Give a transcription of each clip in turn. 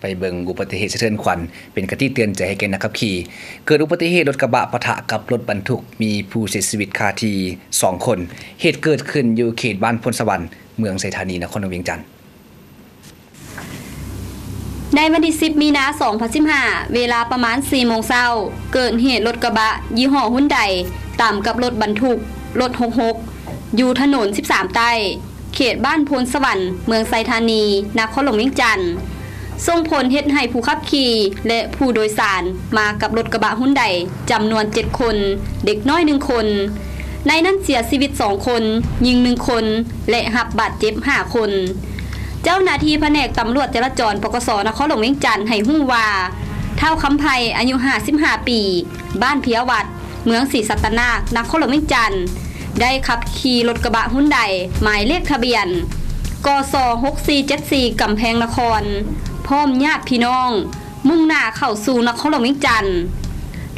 ໄປເບິ່ງອຸບັດຕິເຫດສະເທືອນຂວັນ ເປັນຄະຕິເຕືອນໃຈໃຫ້ແກ່ນັກຂັບຂີ່. ເກີດອຸບັດຕິເຫດລົດກະບະປະທະກັບລົດບັນທຸກ ມີຜູ້ເສຍຊີວິດຄາທີ່ສອງຄົນ. ເຫດເກີດຂຶ້ນຢູ່ເຂດບ້ານໂພນສະຫວັນ ເມືອງໄຊທານີ ນະຄອນຫຼວງວຽງຈັນ. ໃນວັນທີສິບ ມີນາ ສອງພັນສິບຫ້າ ເວລາປະມານສີ່ໂມງເຊົ້າ, ເກີດເຫດລົດກະບະຍີ່ຫໍ້ຮຸນໄດ ຕຳກັບລົດບັນທຸກ ລົດຫົກຫົກ ຢູ່ຖະໜົນສິບສາມໃຕ້ ເຂດບ້ານໂພນສະຫວັນ ເມືອງໄຊທານີ ນະຄອນຫຼວງວຽງຈັນ, ສົ່ງຜົນເຮັດໃຫ້ຜູ້ຂັບຂີ່ ແລະ ຜູ້ໂດຍສານມາກັບລົດກະບະຮຸນໄດ ຈຳນວນເຈັດຄົນ, ເດັກນ້ອຍໜຶ່ງຄົນ, ໃນນັ້ນເສຍຊີວິດສອງຄົນ, ຍິງໜຶ່ງຄົນ ແລະ ຮັບບາດເຈັບຫ້າຄົນ. ເຈົ້າໜ້າທີ່ພະແນກຕຳຫຼວດຈະລາຈອນ ປກສ ນະຄອນຫຼວງວຽງຈັນ ໃຫ້ຮູ້ວ່າ ທ້າວຄຳໄພ ອາຍຸຫ້າສິບຫ້າປີ, ບ້ານເພຍວັດ, ເມືອງສີສັດຕະນາກ ນະຄອນຫຼວງວຽງຈັນ ໄດ້ຂັບຂີ່ລົດກະບະຮຸນໄດ ໝາຍເລກທະບຽນ ກສ ຫົກສີ່ເຈັດສີ່ ກຳແພງນະຄອນ ພ້ອມຍາດພີ່ນ້ອງ ມຸ່ງໜ້າເຂົ້າສູ່ນະຄອນຫຼວງວຽງຈັນ.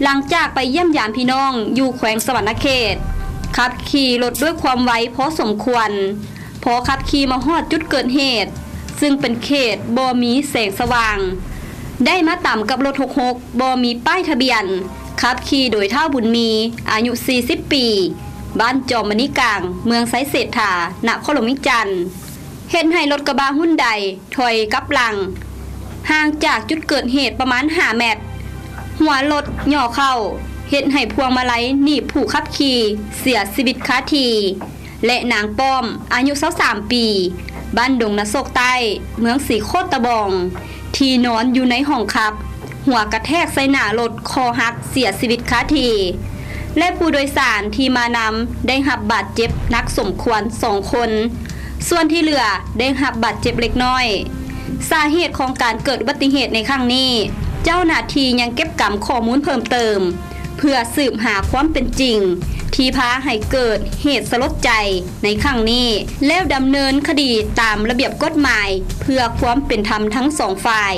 ຫຼັງຈາກໄປຢ້ຽມຢາມພີ່ນ້ອງຢູ່ແຂວງສະຫວັນນະເຂດ, ຂັບຂີ່ລົດດ້ວຍຄວາມໄວພໍສົມຄວນ. ພໍຂັບຂີ່ມາຮອດຈຸດເກີດເຫດ, ຊຶ່ງເປັນເຂດບໍ່ມີແສງສະຫວ່າງ, ໄດ້ມາຕຳກັບລົດຫົກຫົກ ບໍ່ມີປ້າຍທະບຽນ, ຂັບຂີ່ໂດຍທ້າວບຸນມີ ອາຍຸສີ່ສິບປີ, ບ້ານຈອມມະນີກາງ, ເມືອງໄຊເສດຖາ, ນະຄອນຫຼວງວຽງຈັນ, ເຮັດໃຫ້ລົດກະບະຮຸນໄດຖອຍກັບຫຼັງ ຫ່າງຈາກຈຸດເກີດເຫດປະມານຫ້າແມັດ, ຫົວລົດຫຍໍ້ເຂົ້າ, ເຮັດໃຫ້ພວງມາໄລໜີບຜູ້ຂັບຂີ່ເສຍຊີວິດຄາທີ່. ແລະ ນາງປ້ອມ ອາຍຸຊາວສາມປີ, ບ້ານດົງນາໂຊກໃຕ້, ເມືອງສີໂຄດຕະບອງ, ທີ່ນອນຢູ່ໃນຫ້ອງຂັບ, ຫົວກະແທກໃສ່ໜ້າລົດ, ຄໍຫັກ, ເສຍຊີວິດຄາທີ່ ແລະ ຜູ້ໂດຍສານທີ່ມານຳໄດ້ຮັບບາດເຈັບໜັກສົມຄວນສອງຄົນ, ສ່ວນທີ່ເຫຼືອໄດ້ຮັບບາດເຈັບເລັກນ້ອຍ. ສາເຫດຂອງການເກີດອຸບັດຕິເຫດໃນຄັ້ງນີ້, ເຈົ້າໜ້າທີ່ຍັງເກັບກຳຂໍ້ມູນເພີ່ມເຕີມ ເພື່ອສືບຫາຄວາມເປັນຈິງທີ່ພາໃຫ້ເກີດເຫດສະຫຼົດໃຈໃນຄັ້ງນີ້ ແລ້ວດຳເນີນຄະດີຕາມລະບຽບກົດໝາຍ ເພື່ອຄວາມເປັນທຳທັງສອງຝ່າຍ.